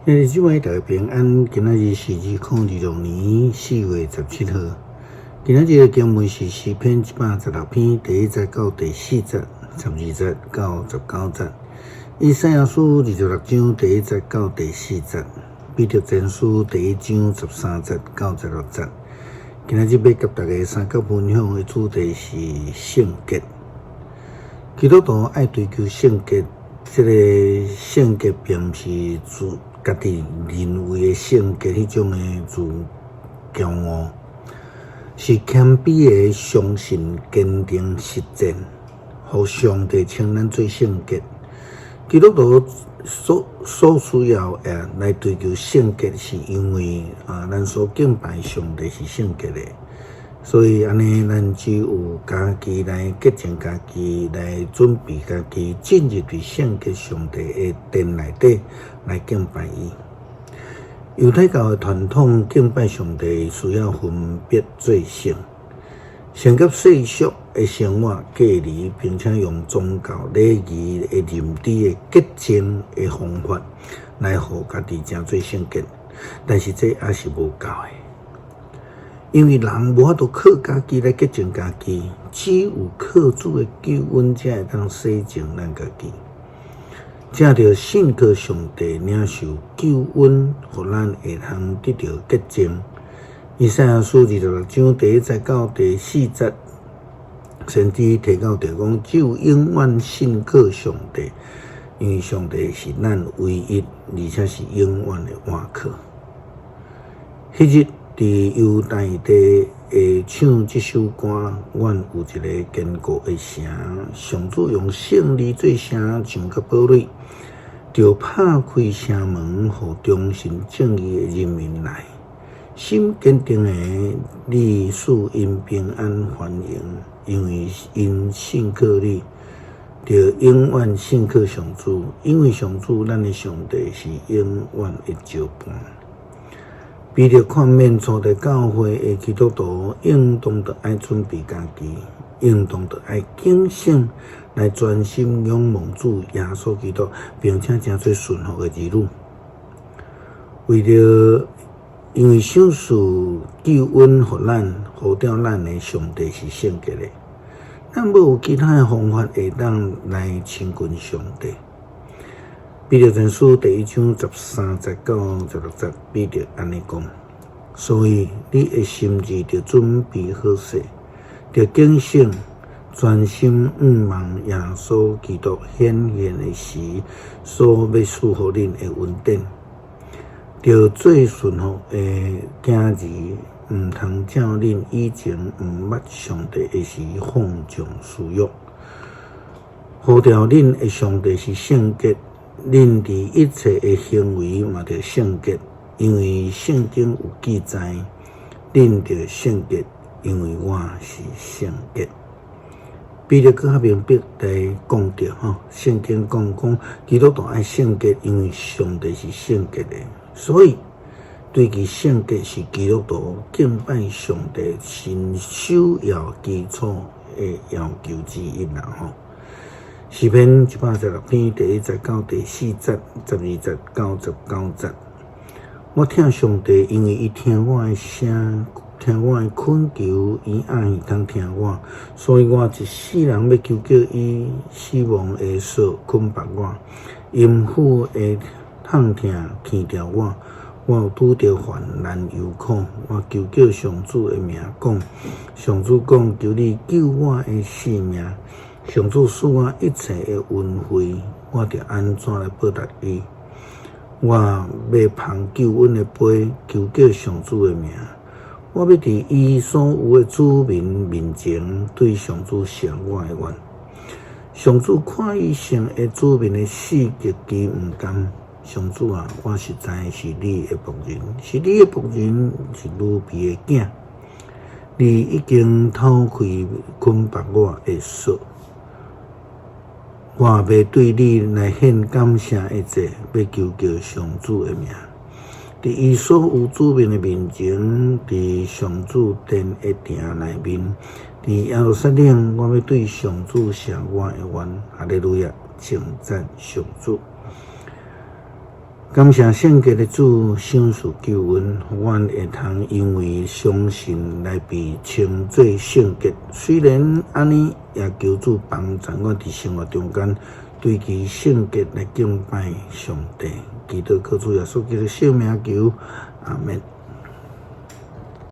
兄弟姊妹，大家平安。今仔日是2026年4月17號。今仔日的經文是詩篇116篇第一節到第四節，12節到19節。以賽亞書26章第一節到第四節，彼得前書第一章13節到16節。今仔日欲佮大家相佮分享的主題是聖潔。基督徒愛追求聖潔，這个聖潔並毋是自家己認為的聖潔彼種的自驕傲，是謙卑的相信、堅定實踐，予上帝稱咱做聖潔。基督徒所需要的來追求聖潔，是因為啊，咱所敬拜上帝是聖潔的。所以按呢，咱只有家己來潔淨家己，來準備家己，進入佇聖潔上帝的殿內底來敬拜伊。猶太教的傳統敬拜上帝需要分別做聖，先佮世俗的生活隔離，並且用宗教禮儀的認知的潔淨的方法來予家己成做聖潔。但是這猶是無夠的。因為人無法度靠家己來潔淨家己，只有靠主的救恩才會當洗淨咱家己。藉著信靠上帝，領受救恩，予咱會通得著潔淨。以賽亞書26章第一節到第四節，先知提到著講，只有永遠信靠上帝，因為上帝是咱唯一，而且是永遠的倚靠。彼日，佇猶大地會唱這首歌，阮有一个堅固的城，上主用勝利做城牆佮堡壘，著拍開城門，予忠心正義的人民來。心堅定的，你賜𪜶平安歡迎，因為𪜶信靠你，著永遠信靠上主，因為上主咱的上帝是永遠的石伴。彼得勸勉初代教會的基督徒，應當著愛準備家己，應當著愛警醒，來專心仰望主耶穌基督，並且成做順服的兒女。為著因為賞賜救恩予咱，呼召咱的上帝是聖潔的，咱無有其他的方法會當來親近上帝。彼得前書第一章13節到16節，彼得按呢講：所以你的心志著準備好勢，著警醒，專心向望耶穌基督顯現的時，所欲賜予恁的恩典，著做順服的囝兒，毋通照恁以前毋捌上帝的時放縱私欲。呼召恁的上帝是聖潔。恁佇一切的行為嘛著聖潔，因為聖經有記載，恁著聖潔，因為我是聖潔。彼得閣較明白來講著吼，聖經講講基督徒愛聖潔，因為上帝是聖潔的，所以追求聖潔是基督徒敬拜上帝真首要基礎的要求之一啦吼。詩篇116篇第一節到第四節，12節到19節。我疼上帝，因為伊聽我的聲，聽我的懇求，伊掩耳通聽我，所以我一世人欲求告伊，死亡的索捆縛我，陰府的痛疼牽牢我，我有拄著患難憂苦，我求告上主的名講，上主講，求你救我的性命。上主賜我一切的恩惠，我著按怎來報答伊？我欲捧救恩的杯，求告上主的名。我欲佇伊所有的子民面前，對上主謝我的願。上主看伊聖的子民的死極其毋甘。上主啊，我實在是你的僕人，是你的僕人，是奴婢的囝。你已經透開捆縛我的索。我欲對你來獻感謝的祭，欲求告上主的名。佇伊所有子民的面前，佇上主殿的埕內面，佇耶路撒冷，我欲對上主謝我的願。哈利路亞，稱讚上主。感謝聖潔的主賞賜救恩，予阮會通因為相信來被稱做聖潔。雖然按呢，也求主幫助阮佇生活中間追求聖潔來敬拜上帝。祈禱靠主耶穌基督聖名求，阿們。